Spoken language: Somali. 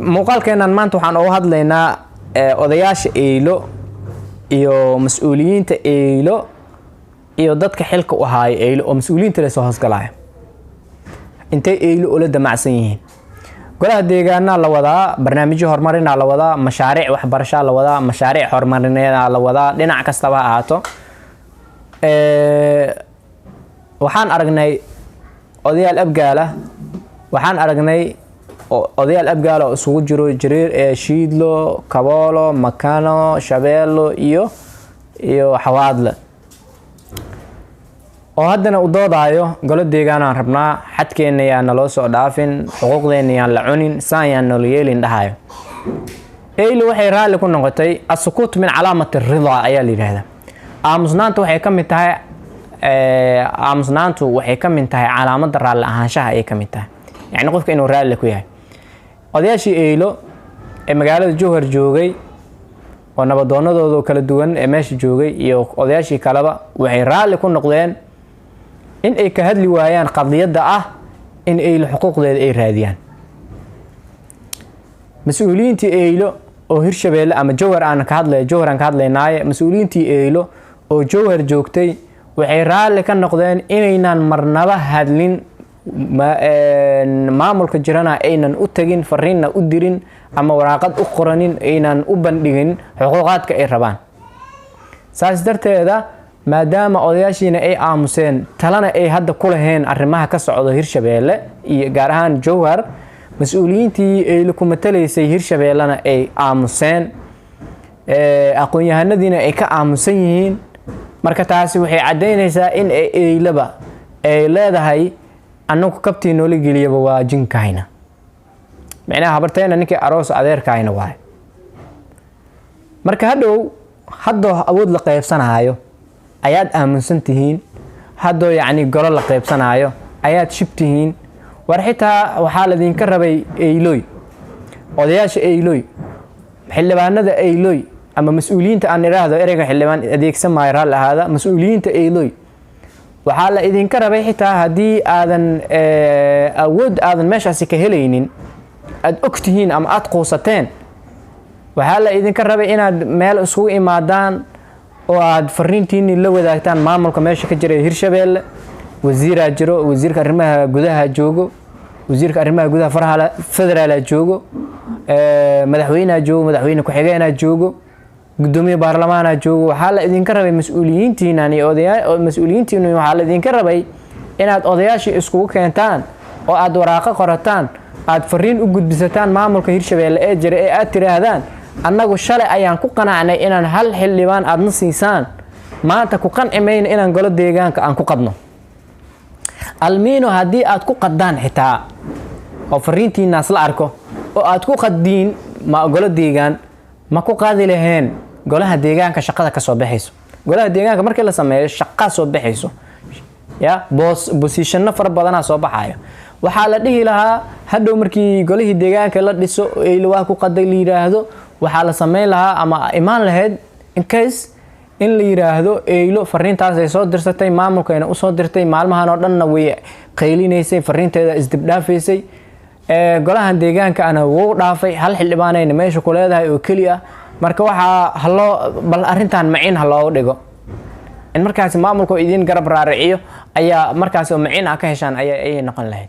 Muuqaalkeennan maanta waxaan uga hadlaynaa odayaasha Eylo iyo mas-uuliyiinta Eylo iyo dadka xilka u haaya Eylo oo mas-uuliyiinta lasoo hoosgalaya, intay Eylo ula damacsan yihiin. Golaha deegaanaa la wadaa, barnaamijyo horumarinaa la wadaa, mashaariic waxbarashaa la wadaa, mashaariic horumarineedaa la wadaa, dhinac kastaba ha ahaato. Waxaan aragnay odayaal Abgaala, waxaan aragnay odayaal Abgaala oo isugu jiro Jareer ee Shiidlo, Kaboolo, Makano, Shabeello iyo Xawaadle, oo haddana u doodaayo golo deegaanaan rabnaa, xadkeenna yaan naloo soo dhaafin, xuquuqdeenna yaan la cunin, saan yaan noola yeelin dhahayo. Eylo waxay raalli ku noqotay. Asukuut min calaamati ridaa ayaa la yidhaahdaa. Aamusnaanta waxay ka mid tahay, aamusnaantu waxay ka mid tahay calaamadda raalli ahaanshaha ayay ka mid tahay, yacni qofka inuu raalli ku yahay. Odayaashii Eylo ee magaalada Jowhar joogay oo nabadoonadooda kala duwan ee meesha joogay iyo odayaashii kaleba waxay raalli ku noqdeen in ay ka hadli waayaan qadiyadda ah in Eylo xuquuqdeeda ay raadiyaan. Mas-uuliyiintii Eylo oo Hirshabeelle ama Jowhar aan ka hadlay, Jowhar aan ka hadlaynaaye, mas-uuliyiintii Eylo oo Jowhar joogtay waxay raalli ka noqdeen inaynan marnaba hadlin, maamulka jirana aynan u tagin, fariinna u dirin ama waraaqad u qoranin, aynan u bandhigin xuquuqaadka ay rabaan. Saas darteeda, maadaama odayaashiina ay aamuseen, talana ay hadda ku laheen arrimaha ka socda Hirshabeelle iyo gaar ahaan Jowhar, mas-uuliyiintii Eylo ku matalaysay Hirshabeellena ay aamuseen, aqoon-yahanadiina ay ka aamusan yihiin, marka taasi waxay caddaynaysaa in ay Eylaba ay leedahay: "Annagu kabtii noola geliyaba waa jinkahayna, micnaha habartayna ninkii aroos adeerkahayna waay." Marka hadhow haddoo awood la qaybsanaayo ayaad aaminsan tihiin, haddoo yacni golo la qaybsanaayo ayaad shib tihiin. War xitaa waxaa ladinka rabay Eyloy, odayaasha Eyloy, xildhibaanada Eyloy ama mas-uuliyiinta aan idhaahdo, ereyga xildhibaan adeegsan maayo, raalli ahaada, mas-uuliyiinta Eyloy, waxaa la idinka rabay xitaa haddii aadan awood aadan meeshaasi ka helaynin aada og tihiin ama aada quusateen, waxaa la idinka rabay inaad meel isugu imaadaan oo aad fariintiinii la wadaagtaan maamulka meesha ka jira ee Hirshabeelle. Wasiiraa jiro, wasiirka arrimaha gudaha joogo, wasiirka arrimaha gudaha faraha federaala joogo, madaxweyneha joogo, madaxweyne ku-xigeenaa joogo, gudoomiye baarlamaana joogo. Waxaa la idinka rabay mas-uuliyiintiinan iyo odayaa mas-uuliyiintiinu, waxaa la idinka rabay inaad odayaashii iskugu keentaan oo aad waraaqo qorataan, aad fariin u gudbisataan maamulka Hirshabeelle ee jira ee aad tiraahdaan: "Annagu shalay ayaan ku qanacnay inaan hal xildhibaan aadna siisaan, maanta ku qanci mayno inaan golo deegaanka aan ku qadno." Almiino haddii aad ku qaddaan xitaa oo fariintiinaas la arko oo aad ku qaddiin ma golo deegaan, ma ku qaadi laheen golaha deegaanka shaqada ka soo baxayso. Golaha deegaanka markii la sameeyo shaqa soo baxayso, ya boos positionno fara badanaa soo baxayo. Waxaa la dhihi lahaa hadhow markii golihii deegaanka la dhiso, Eylo waa ku qaday la yiraahdo, waxaa la sameyn lahaa ama imaan lahayd in case in la yiraahdo Eylo fariintaas ay soo dirsatay, maamulkayna usoo dirtay, maalmahan oo dhanna way qaylinaysay, fariinteeda isdibdhaafaysay, golahan deegaanka ana wuu dhaafay, hal xildhibaanayna meesha ku leedahay oo keli ah, marka waxaa haloo bal arrintan maciin ha looga dhigo in markaasi maamulka idin garab raariciyo ayaa markaasi oo maciin ah ka heshaan ayay noqon lahayd.